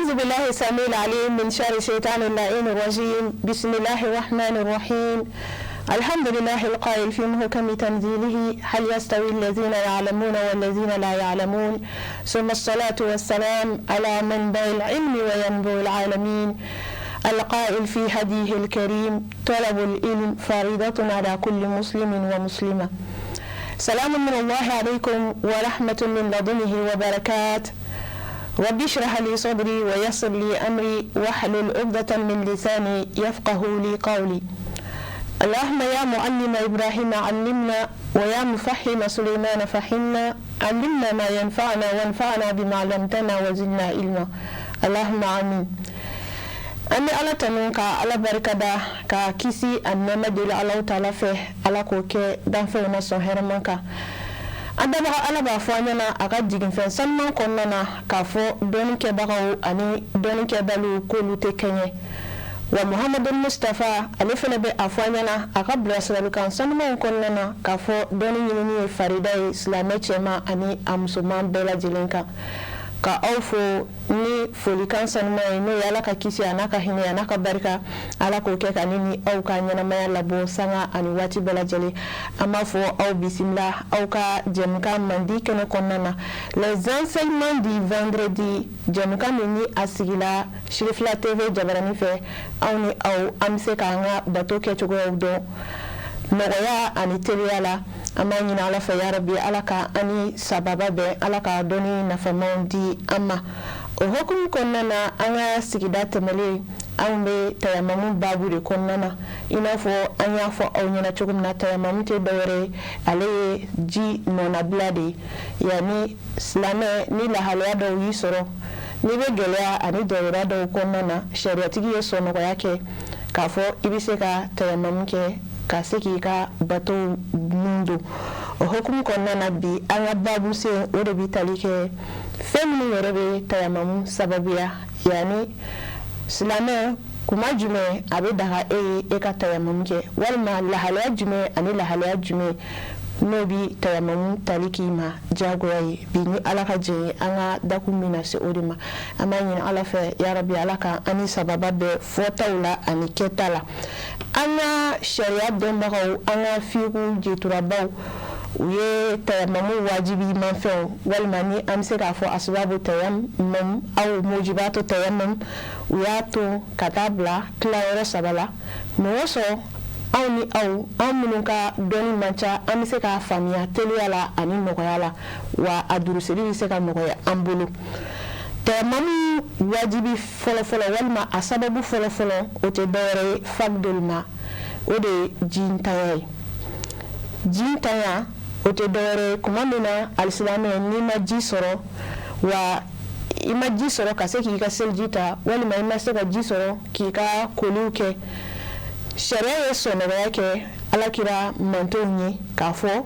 أعوذ بالله السميع العليم من شر الشيطان اللعين الرجيم. بسم الله الرحمن الرحيم. الحمد لله القائل في محكم تنزيله: هل يستوي الذين يعلمون والذين لا يعلمون؟ ثم الصلاة والسلام على منبع العلم وينبع العالمين، القائل في هديه الكريم: طلب العلم فريضة على كل مسلم ومسلمة. سلام من الله عليكم ورحمة من لدنه وبركات. رب اشرح لي صدري ويسر لي أمري واحلل عقدة من لساني يفقه لي قولي. اللهم يا معلم إبراهيم علمنا، ويا مفهم سليمان فهمنا، علمنا ما ينفعنا وانفعنا بما علمتنا وزدنا علما، اللهم آمين. An bɛ Ala tanu ka Ala barikada, ka kisi ani nɛɛma deli Alahu taala fɛ, Ala k'o kɛ danfɛnw na sɔn hɛrɛman kan. An dabaga Ala b'a fɔ an ɲɛna a ka jiginfɛn sanuman kɔnɔna na k'a fɔ dɔnni kɛbagaw ani dɔnni kɛbaliw k'olu tɛ kɛɲɛ. Wa Muhamadu Mustafa, ale fana bɛ a fɔ an ɲɛna a ka bilasiralikan sanumanw kɔnɔna na k'a fɔ dɔnni ɲinini ye farida ye silamɛ cɛman ani a musoman bɛɛ lajɛlen kan. Ka aw fo ni folikan sanuman ye, n'o ye Ala ka kisi a n'a ka hinɛ a n'a ka barika, Ala k'o kɛ ka ne ni aw ka ɲɛnamaya labɔ sanga ani waati bɛɛ lajɛlen. An b'a fɔ aw bisimila aw ka jɛmukan mandi kɛnɛ kɔnɔna na, les enseignements du vendredi, jɛmukan min ni a sigila Sirifila TV jabarani fɛ. Aw ni aw, an bɛ se k'an ka bato kɛcogoyaw dɔn nɔgɔya ani teliya la. An b'a ɲini Ala fɛ, yarabi, Ala ka an ni sababa bɛn, Ala ka dɔnni nafamaw di an ma. O hukumu kɔnɔna na, an ka sigida tɛmɛlen, anw bɛ tayamamu baabu de kɔnɔna na. I n'a fɔ an y'a fɔ aw ɲɛna cogo min na, tayamamu tɛ dɔwɛrɛ ye, ale ye ji nɔnabila de ye. Yanni silamɛ, ni lahalaya dɔw y'i sɔrɔ, n'i bɛ gɛlɛya ani dɔrɔra dɔw kɔnɔna na, sariyatigi ye sɔnɔgɔya kɛ k'a fɔ i bɛ se ka tayamamu kɛ ka se k'i ka bato nun don. O hukumu kɔnɔna na, bi an ka baabu sen, o de bɛ tali kɛ fɛn minnu yɛrɛ bɛ tayamamu sababuya, yanni silamɛ, kuma jumɛn a bɛ daga e ye e ka tayamamu kɛ, walima lahalaya jumɛn ani lahalaya jumɛn n'o bɛ tayamamu tali k'i ma diyagoya ye. Bi, ni Ala ka jɛn ye, an ka dakun bɛna se o de ma. An b'a ɲini Ala fɛ, yarabi, Ala ka an ni sababa bɛɛ fɔtaw la ani kɛta la. An ka sariya dɔnbagaw, an ka fiku jeturabaw, u ye tayamamu wajibi manfɛnw, walima ni an bɛ se k'a fɔ asbabu tayamum aw mujibatu tayamum, u y'a to ka taa bila tilayɔrɔ saba la. Mɔgɔ sɔrɔ anw ni aw, an minnu ka dɔnni man ca, an bɛ se k'a faamuya teliya la ani nɔgɔya la, wa a durusili bɛ se ka nɔgɔya an bolo. Tayamamu wajibi fɔlɔfɔlɔ, walima a sababu fɔlɔfɔlɔ, o tɛ dɔwɛrɛ ye fagdul ma, o de ye jintanya ye. Jintanya, o tɛ dɔwɛrɛ ye, kuma min na alisilamɛ, n'i ma ji sɔrɔ, wa i ma ji sɔrɔ ka se k'i ka seliji ta, walima i ma se ka ji sɔrɔ k'i ka koliw kɛ, sariya ye sɔnɔgɔya kɛ Alakira mantonw ye k'a fɔ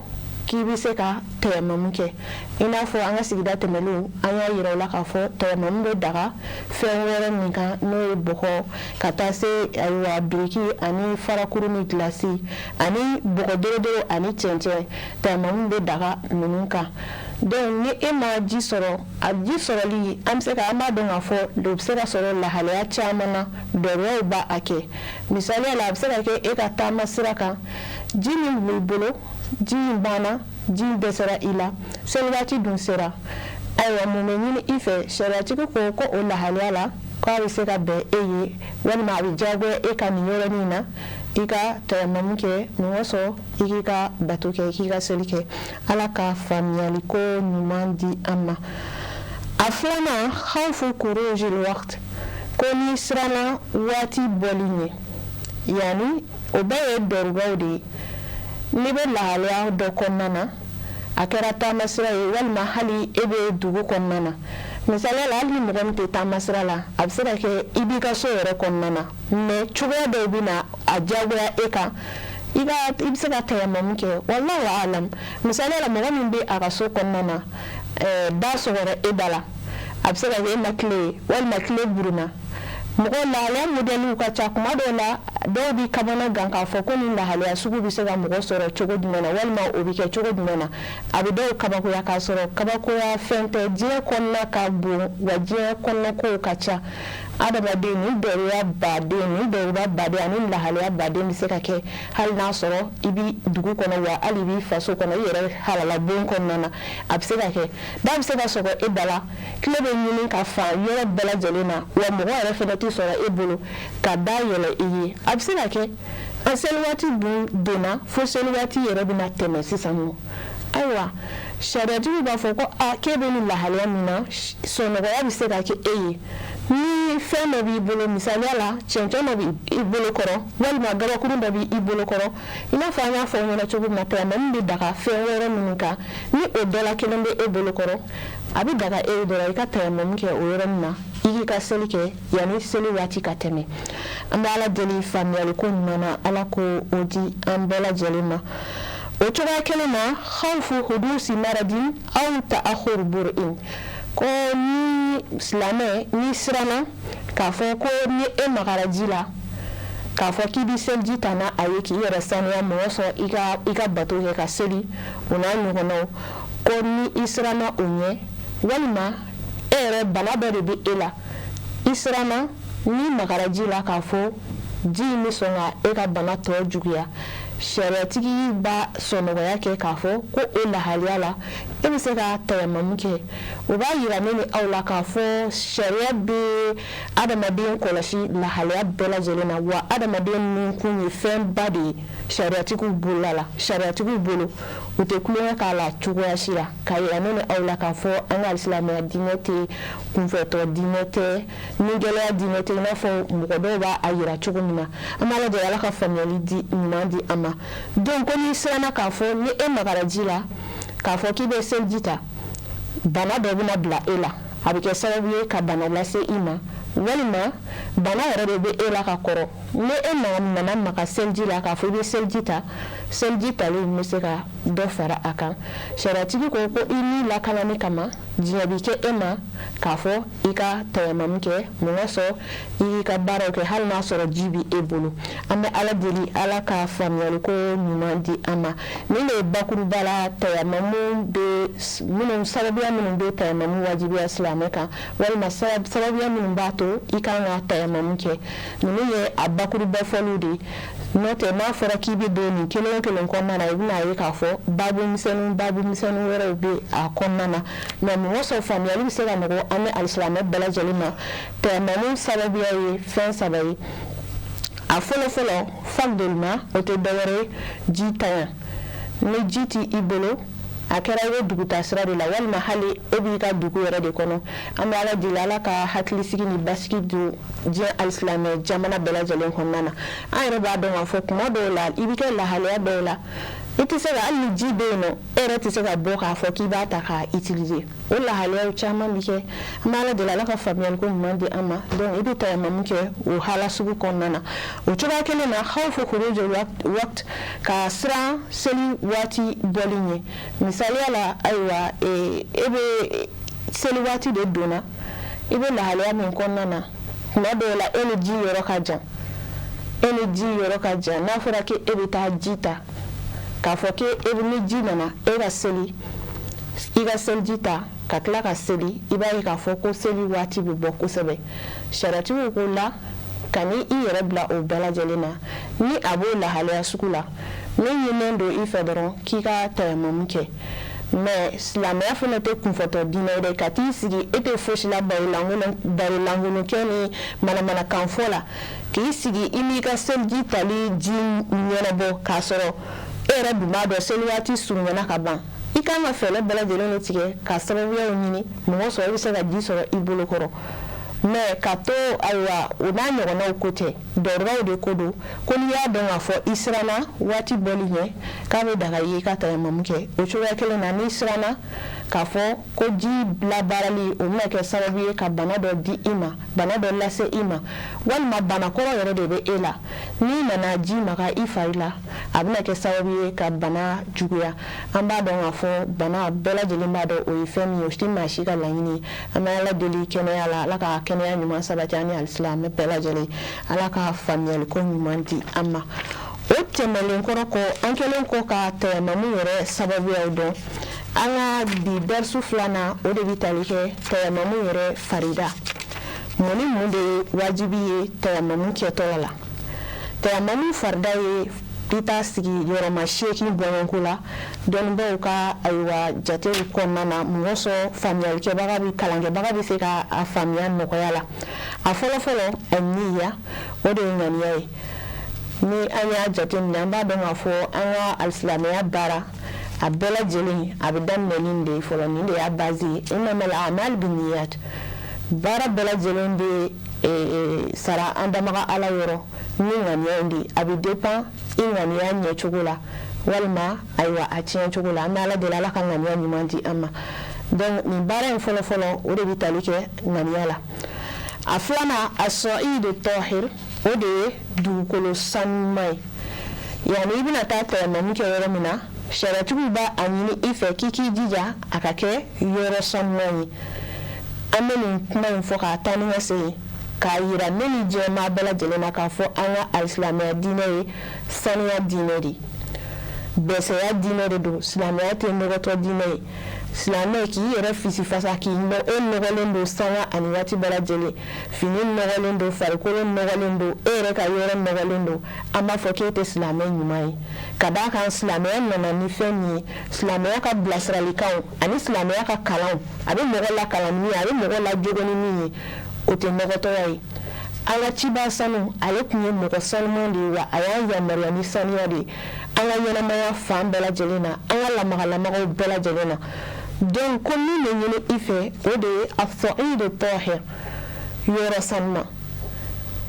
k'i bɛ se ka tayamamu kɛ. I n'a fɔ an ka sigida tɛmɛnlenw, an y'a yira u la k'a fɔ tayamamu bɛ daga fɛn wɛrɛ min kan, n'o ye bɔgɔ, ka taa se ayiwa biriki ani farakuru ni gilasi ani bɔgɔ dorodoro ani cɛncɛn, tayamamu bɛ daga ninnu kan. Donc ni e ma ji sɔrɔ, a ji sɔrɔli, an bɛ se ka an b'a dɔn k'a fɔ o bɛ se ka sɔrɔ lahalaya caman na, dɔrɔw b'a a kɛ. Misaliya la, a bɛ se ka kɛ e ka taama sira kan, ji min b'i bolo, ji in banna, ji in dɛsɛra i la, seli waati dun sera. Ayiwa, mun bɛ ɲini i fɛ? Sariyatigi ko ko o lahalaya la, k'a bɛ se ka bɛn e ye, walima a bɛ diyagoya e ka nin yɔrɔnin na i ka tayamamu kɛ, mun kosɔn i k'i ka bato kɛ, i k'i ka seli kɛ. Ala ka faamuyali ko ɲuman di an ma. A filanan, khawfu khurujil waqt, ko n'i siranna waati bɔli ɲɛ, yanni o bɛɛ ye dɔrubaw de ye. N'i bɛ lahalaya dɔ kɔnɔna na, a kɛra taamasira ye, walima hali e bɛ dugu kɔnɔna na, misaliya la, hali ni mɔgɔ min tɛ taamasira la, a bɛ se ka kɛ i b'i ka so yɛrɛ kɔnɔna na, mais cogoya dɔw bɛ na a diyagoya e kan i ka i bɛ se ka tayamamu kɛ. Wallahu alam. Misaliya la, mɔgɔ min bɛ a ka so kɔnɔna na, da sɔgɔra e da la, a bɛ se ka kɛ e ma tile ye, walima tile buruna. Mɔgɔ lahalaya modɛliw ka ca. Kuma dɔw la, dɔw bɛ kamana gan k'a fɔ ko nin lahalaya sugu bɛ se ka mɔgɔ sɔrɔ cogo jumɛn na, walima o bɛ kɛ cogo jumɛn na. A bɛ dɔw kabakoya, k'a sɔrɔ kabakoya fɛn tɛ. Diɲɛ kɔnɔna ka bon, wa diɲɛ kɔnɔnakow ka ca. Adamaden, nin dɔruya baden, nin dɔruba baden ani lahalaya baden bɛ se ka kɛ, hali n'a sɔrɔ i bɛ dugu kɔnɔ, wa hali i b'i faso kɔnɔ, i yɛrɛ halala bon kɔnɔna na, a bɛ se ka kɛ. Da bɛ se ka sɔgɔ e da la, tile bɛ ɲini ka fa yɔrɔ bɛɛ lajɛlen na, wa mɔgɔ yɛrɛ fana tɛ sɔrɔ e bolo ka da yɛlɛ i ye. A bɛ se ka kɛ an seli waati dun donna fo seli waati yɛrɛ bɛna tɛmɛ sisan nɔ. Ayiwa, sariyatigiw b'a fɔ ko a k'e bɛ nin lahalaya min na, sɔnɔgɔya bɛ se ka kɛ e ye ni fɛn dɔ b'i bolo. Misaliya la, cɛncɛn dɔ b'i bolo kɔrɔ, walima gabakurun dɔ b'i bolo kɔrɔ. I n'a fɔ an y'a fɔ aw ɲɛna cogo min na, tayamamu bɛ daga fɛn wɛrɛ minnu kan, ni o dɔ la kelen bɛ e bolo kɔrɔ, a bɛ daga e ye dɔrɔn i ka tayamamu kɛ o yɔrɔ min na, i k'i ka seli kɛ yanni seli waati ka tɛmɛ. An bɛ Ala deli faamuyaliko ɲuman na, Ala k'o di an bɛɛ lajɛlen ma. O cogoya kelen na, khawfu hudusi maradin aw ta'akhur bur'in, ko ni silamɛ n'i siranna k'a fɔ ko ni e magara ji la, k'a fɔ k'i bɛ seliji ta n'a ye k'i yɛrɛ saniya mɔgɔ sɔrɔ i ka bato kɛ ka seli, o n'a ɲɔgɔnnaw, ko ni i siranna o ɲɛ, walima e yɛrɛ bana dɔ de bɛ e la, i siranna n'i magara ji la k'a fɔ ji in bɛ sɔn ka e ka bana tɔ juguya, sariyatigi b'a sɔnɔgɔya kɛ k'a fɔ ko o lahaliya la, e bɛ se ka tayamamu kɛ. O b'a yira ne ni aw la k'a fɔ sariya bɛ adamaden kɔlɔsi lahalaya bɛɛ lajɛlen na, wa adamaden ninkun ye fɛnba de ye sariyatigiw bolola la, sariyatigiw bolo, u tɛ tulonkɛ k'a la cogoya si la. K'a yira ne ni aw la k'a fɔ an ka silamɛya diinɛ tɛ kunfɛtɔ diinɛ tɛ, ni gɛlɛya diinɛ tɛ, i n'a fɔ mɔgɔ dɔw b'a a yira cogo min na. An b'a lajɛ, Ala ka faamuyali di ɲuman di an ma. Donc ko n'i siranna k'a fɔ ni e magara ji la k'a fɔ k'i bɛ seliji ta, bana dɔ bɛna bila e la, a bɛ kɛ sababu ye ka bana lase i ma, walima bana yɛrɛ de bɛ e la ka kɔrɔ, ni e nana maga seliji la k'a fɔ i bɛ seliji ta, seliji talen bɛ se ka dɔ fara a kan, sariyatigi ko ko i ni lakanani kama, diɲɛ bɛ kɛ e ma k'a fɔ i ka tayamamu kɛ mun ka sɔrɔ i k'i ka baaraw kɛ, hali n'a sɔrɔ ji bɛ e bolo. An bɛ Ala deli, Ala ka faamuyaliko ɲuman di an ma. Nin de ye bakuruba la tayamamu bɛ minnu sababuya minnu bɛ tayamamu wajibiya silamɛ kan, walima sababuya minnu b'a to i kan ka tayamamu kɛ. Ninnu ye a bakuruba fɔliw de ye. N'o tɛ, n'a fɔra k'i bɛ don nin kelen o kelen kɔnɔna na, i bɛna ye k'a fɔ baabu misɛnnin, baabu misɛnnin wɛrɛw bɛ a kɔnɔna na. Mais mɔgɔ sɔrɔ faamuyali bɛ se ka nɔgɔ an ni alisilamɛ bɛɛ lajɛlen ma. Tayamamu sababuya ye fɛn saba ye. A fɔlɔ fɔlɔ, fagdolima, o tɛ dɔwɛrɛ ye ji tanya. Ni ji tɛ i bolo, a kɛra i bɛ duguta sira de la, walima hali e b'i ka dugu yɛrɛ de kɔnɔ. An bɛ Ala deli, Ala ka hakilisigi ni basigi don diɲɛ alisilamɛ jamana bɛɛ lajɛlen kɔnɔna na. An yɛrɛ b'a dɔn k'a fɔ kuma dɔw la, i bɛ kɛ lahalaya dɔw la, i tɛ se ka, hali ni ji bɛ yen nɔ, e yɛrɛ tɛ se ka bɔ k'a fɔ k'i b'a ta k'a utiliser. O lahalayaw caman bɛ kɛ. An bɛ Ala deli, Ala ka faamuyaliko ɲuman di an ma. Donc i bɛ tayamamu kɛ o hala sugu kɔnɔna na. O cogoya kelen na, khawfu khuruj waqt, ka siran seli waati bɔli ɲɛ. Misaliya la, ayiwa, e bɛ seli waati de donna, i bɛ lahalaya min kɔnɔna na, tuma dɔw la e ni ji yɔrɔ ka jan, e ni ji yɔrɔ ka jan. N'a fɔra k'e bɛ taa ji ta k'a fɔ k'e bɛ, ni ji nana, e ka seli, i ka seliji ta ka tila ka seli, i b'a ye k'a fɔ ko seli waati bɛ bɔ kosɛbɛ. Sariyatigiw ko la ka ni i yɛrɛ bila o bɛɛ lajɛlen na, ni a b'o lahalaya sugu la, min ɲininen don i fɛ dɔrɔn k'i ka tayamamu kɛ. Mais silamɛya fana tɛ kunfɔtɔ diinɛ ye dɛ, ka t'i sigi e tɛ fosi la, baro lankolon kɛ ni manamanakan fɔ la, k'i sigi i m'i ka seliji tali ji ɲɛnabɔ, k'a sɔrɔ e yɛrɛ dun b'a dɔn seli waati surunyana ka ban. I kan ka fɛɛrɛ bɛɛ lajɛlen de tigɛ ka sababuyaw ɲini mɔgɔ sɔrɔ i bɛ se ka ji sɔrɔ i bolo kɔrɔ. Mais ka to, ayiwa, o n'a ɲɔgɔnnaw ko tɛ, dɔrɔraw de ko don. Ko n'i y'a dɔn k'a fɔ i siranna waati bɔli ɲɛ, k'a bɛ daga i ye i ka tayamamu kɛ. O cogoya kelen na, n'i siranna K'a fɔ ko ji labaarali o bɛna kɛ sababu ye ka bana dɔ di i ma, bana dɔ lase i ma, walima bana kɔrɔ yɛrɛ de bɛ e la, n'i nana ji maga i fari la, a bɛna kɛ sababu ye ka bana juguya. An b'a dɔn k'a fɔ bana, bɛɛ lajɛlen b'a dɔn o ye fɛn min ye, o tɛ maa si ka laɲini ye. An bɛ Ala deli kɛnɛya la, Ala ka kɛnɛya ɲuman sabati an ni alisilamɛ bɛɛ lajɛlen, Ala ka faamuyaliko ɲuman di an ma. O tɛmɛlen kɔrɔ kɔ, an kɛlen kɔ ka tayamamu yɛrɛ sababuyaw dɔn, an ka bi darisu filanan, o de bɛ tali kɛ tayamamu yɛrɛ farida. Mun ni mun de ye wajibi ye tayamamu kɛtɔla la? Tayamamu farida ye i taa sigi yɔrɔma 8 bɔɲɔgɔnko la dɔnnibaw ka ayiwa jatew kɔnɔna na. Mɔgɔ sɔn faamuyalikɛbaga bɛ, kalankɛbaga bɛ se ka a faamuya nɔgɔya la. A fɔlɔfɔlɔ, aniya, o de ye ŋaniya ye. Ni an y'a jateminɛ, an b'a dɔn k'a fɔ an ka alisilamɛya baara a bɛɛ lajɛlen, a bɛ daminɛ nin de ye fɔlɔ. Nin de y'a base ye, innamal a'mal binniyat. Baara bɛɛ lajɛlen bɛ sara an damaga Ala yɔrɔ ni ŋaniya in de ye. A bɛ dépend i ŋaniya ɲɛcogo la walima ayiwa a tiɲɛ cogo la. An bɛ Ala deli, Ala ka ŋaniya ɲuman di an ma. Donc nin baara in fɔlɔfɔlɔ, o de bɛ tali kɛ ŋaniya la. A filanan, as-sa'idu tahir, o de ye dugukolo sanuman ye. Yani i bɛna taa tayamamu kɛ yɔrɔ min na, sariyatigiw b'a a ɲini i fɛ k'i k'i jija a ka kɛ yɔrɔ sanuman ye. An bɛ nin kuma in fɔ k'a taa ni ka segin k'a yira ne ni diɲɛmaa bɛɛ lajɛlen na k'a fɔ an ka alisilamɛya diinɛ ye saniya diinɛ de ye, bɛsɛya diinɛ de don. Silamɛya tɛ nɔgɔtɔ diinɛ ye. Silamɛ k'i yɛrɛ fisifasa k'i e nɔgɔlen don sanga ani waati bɛɛ lajɛlen, fini nɔgɔlen don, farikolo nɔgɔlen don, e yɛrɛ ka yɔrɔ nɔgɔlen don, an b'a fɔ k'e tɛ silamɛ ɲuman ye. Ka d'a kan silamɛya nana ni fɛn min ye, silamɛya ka bilasiralikanw ani silamɛya ka kalanw, a bɛ mɔgɔ lakalan ni min ye, a bɛ mɔgɔ lajogo ni min ye, o tɛ nɔgɔtɔya ye. An ka ciba sanu, ale tun ye mɔgɔ sanuman de ye, wa a y'an yamaruya ni saniya de ye an ka ɲɛnamaya fan bɛɛ lajɛlen na, an ka lamagalamagaw bɛɛ lajɛlen na. Donc ko min bɛ ɲini i fɛ, o de ye as-sa'idu tahir, yɔrɔ sanuman.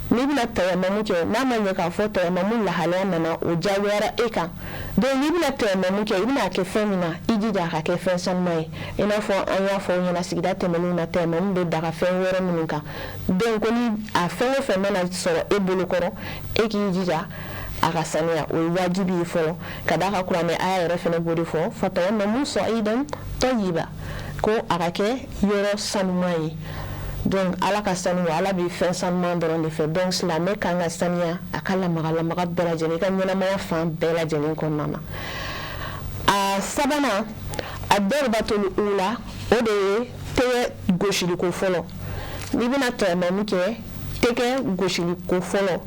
N'i bɛna tayamamu kɛ, n'a ma ɲɛ k'a fɔ tayamamu lahalaya nana, o diyagoyara e kan, donc n'i bɛna tayamamu kɛ, i bɛna a kɛ fɛn min na, i jija a ka kɛ fɛn sanuman ye. I n'a fɔ an y'a fɔ aw ɲɛna sigida tɛmɛnenw na, tayamamu bɛ daga fɛn wɛrɛ minnu kan. Donc ko ni a fɛn o fɛn mana sɔrɔ e bolo kɔrɔ, e k'i jija a ka saniya, o ye wajibi ye fɔlɔ. Ka d'a kan kuranɛ aya yɛrɛ fɛnɛ b'o de fɔ, fatayamamu sa'idan tayyiba, ko a ka kɛ yɔrɔ sanuman ye. Donc Ala ka sanu, Ala bɛ fɛn sanuman dɔrɔn de fɛ. Donc silamɛ kan ka saniya a ka lamagalamaga bɛɛ lajɛlen, i ka ɲɛnamaya fan bɛɛ lajɛlen kɔnɔna na. A sabanan, a darbatul ula, o de ye tɛgɛ gosiliko fɔlɔ. N'i bɛna tayamamu kɛ, tɛgɛ gosiliko fɔlɔ.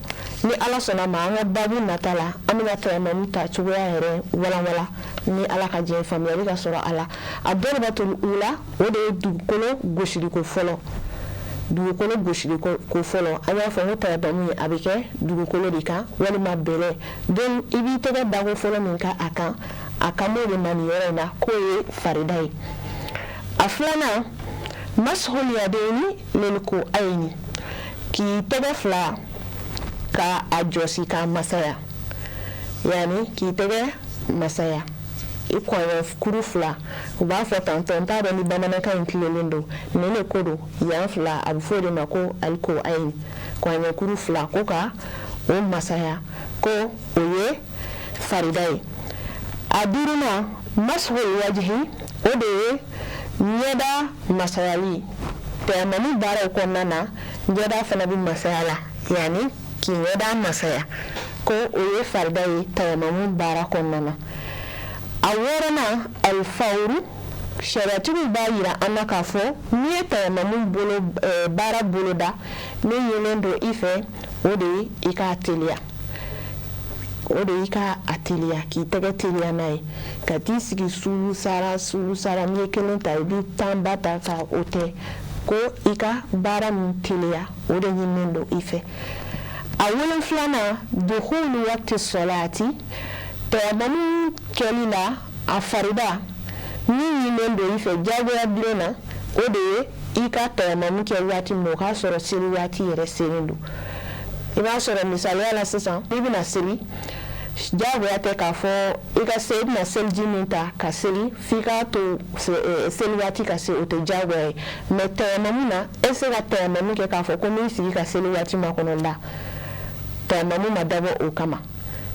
Ni Ala sɔnna ma, an ka babu nata la, an bɛna tayamamu ta cogoya yɛrɛ walanwala ni Ala ka diɲɛ, faamuyali ka sɔrɔ a la. A darbatul ula, o de ye dugukolo gosiliko fɔlɔ. Dugukolo gosiliko fɔlɔ, an y'a fɔ ko tayamamu ye a bɛ kɛ dugukolo de kan walima bɛlɛ. Donc i b'i tɛgɛ dako fɔlɔ min kɛ a kan, a kan b'o de ma nin yɔrɔ in na, k'o ye farida ye. A filanan, mashul yadayni lil ku'ayni, k'i tɛgɛ fila ka a jɔsi k'a masaya, yani k'i tɛgɛ masaya i kɔɲɔ kuru fila. U b'a fɔ tantɔ, n t'a dɔn ni bamanankan in tilelen don, nin de ko don. Yan fila, a bɛ fɔ o de ma ko aliku'ayni, kɔɲɔ kuru fila, ko ka o masaya, ko o ye farida ye. A duurunan, mashul wajhi, o de ye ɲɛda masayali. Tayamamu baaraw kɔnɔna na, ɲɛda fana bɛ masaya la, yani k'i ɲɛda masaya, ko o ye farida ye tayamamu baara kɔnɔna na. A wɔɔrɔnan, alifawuru. Sariyatigiw b'a yira an na k'a fɔ n'i ye tayamamu bolo baara boloda, min ɲininen don i fɛ, o de ye i k'a teliya, o de y'i ka a teliya, k'i tɛgɛ teliya n'a ye, ka t'i sigi sulu sara sulu sara. N'i ye kelen ta, i bɛ tanba ta ka o tɛ, ko i ka baara min teliya, o de ɲininen don i fɛ. A wolonfilanan, dukhulu waqti salati. Tayamamu kɛli la, a farida min ɲininen don i fɛ diyagoya bilen na, o de ye i ka tayamamu kɛ waati min, o k'a sɔrɔ seli waati yɛrɛ selen don. I b'a sɔrɔ misaliya la sisan, i bɛna seli. Diyagoya tɛ k'a fɔ i ka se i bɛna seliji min ta ka seli f'i k'a to seli waati ka se, o tɛ diyagoya ye. Mais tayamamu na, e bɛ se ka tayamamu kɛ k'a fɔ ko n b'i sigi ka seli waati makɔnɔ la, tayamamu ma dabɔ o kama.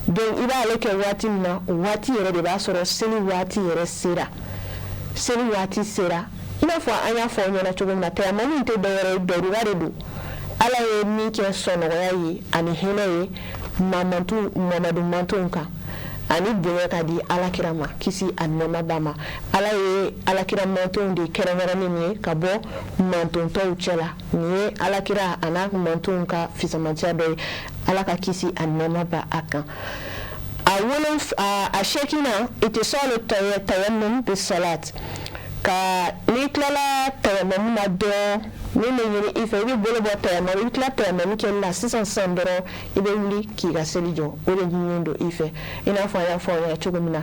Donc i b'ale kɛ waati min na, o waati yɛrɛ de b'a sɔrɔ seli waati yɛrɛ sera. Seli waati sera, i n'a fɔ an y'a fɔ aw ɲɛna cogo min na, tayamamu tɛ dɔwɛrɛ ye, dɔruba de don. Ala ye min kɛ sɔnɔgɔya ye ani hinɛ ye mamantu Mamadu mantonw kan, ani bonya ka di alakira ma, kisi ani nɛɛma b'a ma. Ala ye alakira mantonw de kɛrɛnkɛrɛnnen ye ka bɔ manton tɔw cɛ la. Nin ye alakira a n'a mantonw ka fisamanciya dɔ ye, Ala ka kisi ani nɛɛma b'a kan. A wolon a seeginnan, itisalu tayammum bisalat, ka n'i tilala tayamamu na dɔrɔn, min bɛ ɲini i fɛ, i bɛ bolo bɔ tayamamu, i bɛ tila tayamamu kɛli la sisan sisan dɔrɔn, i bɛ wuli k'i ka seli jɔ. O de ɲininen don i fɛ. I n'a fɔ an y'a fɔ aw ɲɛna cogo min na,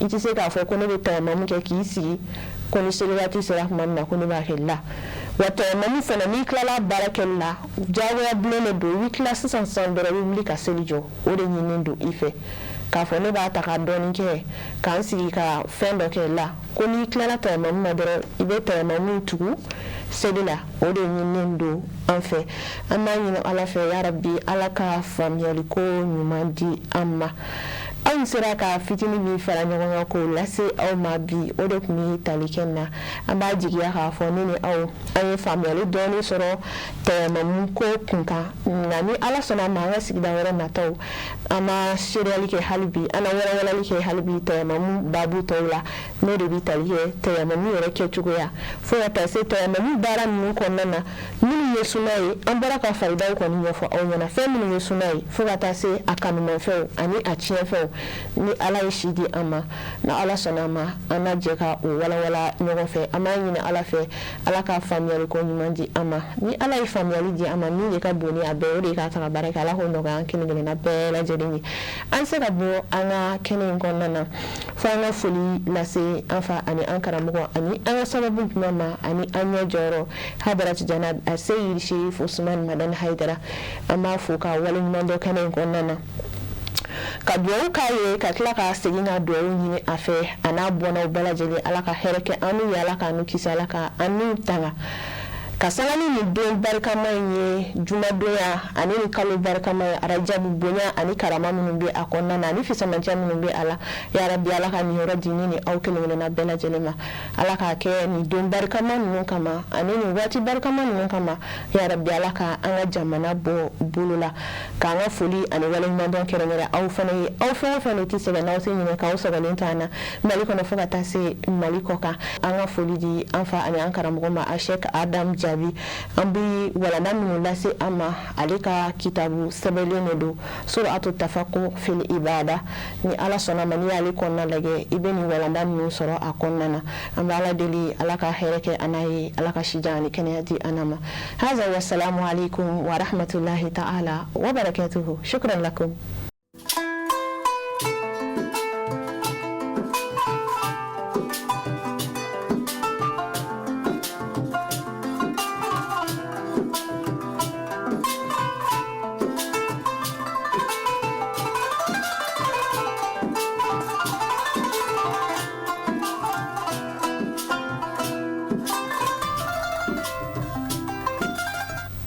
i tɛ se k'a fɔ ko ne bɛ tayamamu kɛ k'i sigi ko ni seli waati sera tuma min na ko ne b'a kɛ la. Wa tayamamu fana, n'i tilala baara kɛli la, diyagoya bilen de don, i bɛ tila sisan sisan dɔrɔn, i bɛ wuli ka seli jɔ. O de ɲininen don i fɛ. K'a fɔ ne b'a ta ka dɔɔnin kɛ k'an sigi ka fɛn dɔ kɛ la, ko n'i tilala tayamamu na dɔrɔn, i bɛ tayamamu tugu seli la, o de ɲininen don an fɛ. An b'a ɲini Ala fɛ, yarabi Ala ka faamuyaliko ɲuman di an ma. Anw sera ka fitinin min fara ɲɔgɔn kan k'o lase aw ma bi, o de tun bɛ tali kɛ na. An b'a jigiya k'a fɔ ne ni aw, an ye faamuyali dɔɔni sɔrɔ tayamamu ko kun kan. Nka ni Ala sɔnna a ma, an ka sigida wɛrɛ nataw, an ma seereyali kɛ hali bi, an na walawalali kɛ hali bi tayamamu baabu tɔw la, n'o de bɛ tali kɛ tayamamu yɛrɛ kɛcogoya, fo ka taa se tayamamu baara ninnu kɔnɔna na minnu ye suna ye. An bɔra ka faridaw kɔni ɲɛfɔ aw ɲɛna, fɛn minnu ye suna ye, fo ka taa se a kanumafɛnw ani a tiɲɛfɛnw. Ni Ala ye si di an ma, ni Ala sɔnna a ma, an na jɛ ka o walawala ɲɔgɔn fɛ. An b'a ɲini Ala fɛ, Ala ka faamuyali ko ɲuman di an ma. Ni Ala ye faamuyali di an ma, min de ka bon ni a bɛɛ, o de ye k'a ta ka baara kɛ. Ala k'o nɔgɔya an kelen kelenna bɛɛ lajɛlen ye. An se ka bɔ an ka kɛnɛ in kɔnɔna na fo an ka foli lase an fa ani an karamɔgɔ ani an ka sababu kuma ma ani an ɲɛ jɔyɔrɔ, Hadarati Janab Aseyidi Sherif Usman Madani Hayidara. An b'a fo ka waleɲuman dɔn kɛnɛ in kɔnɔna na, ka dugawu k'a ye, ka tila ka segin ka dugawu ɲini a fɛ a n'a bɔnnaw bɛɛ lajɛlen. Ala ka hɛrɛ kɛ an n'u ye, Ala k'an n'u kisi, Ala ka an n'u tanga ka sanga ni nin don barikama in ye, jumadonya, ani nin kalo barikama ye, arajabu bonya ani karama minnu bɛ a kɔnɔna na ani fisamanciya minnu bɛ a la. Yarabi, Ala ka nin yɔrɔ di ne ni aw kelen kelenna bɛɛ lajɛlen ma. Ala k'a kɛ nin don barikama ninnu kama ani nin waati barikama ninnu kama. Yarabi, Ala ka an ka jamana bɔ bolo la. K'an ka foli ani waleɲumandɔn kɛrɛnkɛrɛn aw fana ye, aw fɛn o fɛn de tɛ sɛgɛn n'aw tɛ ɲinɛ k'aw sɔgɔlen to an na Mali kɔnɔ fo ka taa se Mali kɔ kan. An ka foli di an fa ani an karamɔgɔ ma, Asɛk Adam Jaabi. An bɛ walanda minnu lase an ma, ale ka kitabu sɛbɛnlen de don, Suratu Tafaqu fil Ibada. Ni Ala sɔnna ma, n'i y'ale kɔnɔna lajɛ, i bɛ nin walanda ninnu sɔrɔ a kɔnɔna na. An bɛ Ala deli, Ala ka hɛrɛ kɛ an n'a ye, Ala ka sijan ani kɛnɛya di an n'a ma. Haza, wasalamu aleykum wa rahmatulahi ta'ala wa barakatuhu. Shukran lakum.